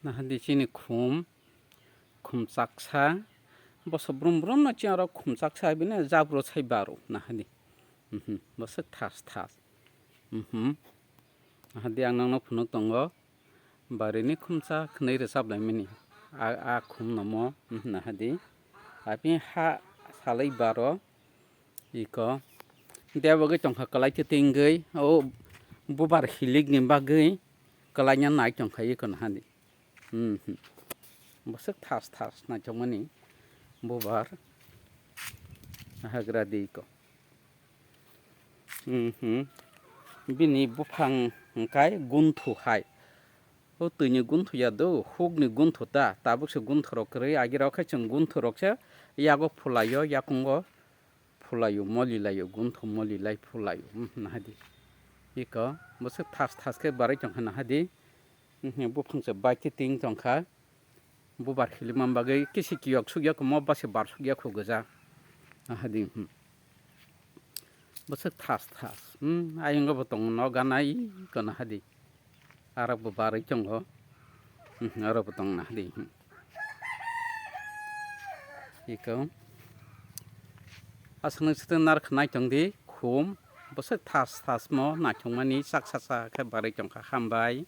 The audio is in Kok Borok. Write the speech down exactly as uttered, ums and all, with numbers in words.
Nahadi chini khum, khum chaksa. Boso brum brum no chini oro khum chaksa bini jabro sai baro nahadi. Mhm, boswk thas thas. Mhm. Nahadi ang nangno phunuk tongo. Barini khumsa khwnwi rwchap laimani. A, a khum nomo, mhm, nahadi. Api ha salai baro. Iko. Debogwi tongkha kwlai twi tingwi. O bubar hilikni bagwi kwlaina nai tongkha iko nahadi. Mhm. Boswk thas thas naithokmani bubar hagra di ko. Mhm. Bini buphang hwnkhe gunthu hai. O twini gunthu ya do, hukni gunthu ta, tabuk se gunthu rok kwrwi, agirok khe chwng gunthu rok se yago phulaio, yakungo phulaio, moli laio, gunthu moli lai phulaio, hmm, nahadi. Iko, bwswk thas thas khe barwi tongkha nahadi. Hmm, buphang se bai khe ting tongkha. Bubar khili man bagwi kisi kiyok sukya kho, mo base bar sukya kho gwja. Nahadi, hmm. Bwswk thas thas. Hmm, ayungo bo tongo, no ganai ko nahadi. Arok bo barwi tongo. Hmm, arok bo tong nahadi. Hmm. Iko. Aswk nung sitwng narwkha naitong di, khum. Bwswk thas thas mo naithokmani sak sak sak khe barwi tongkha, hambai.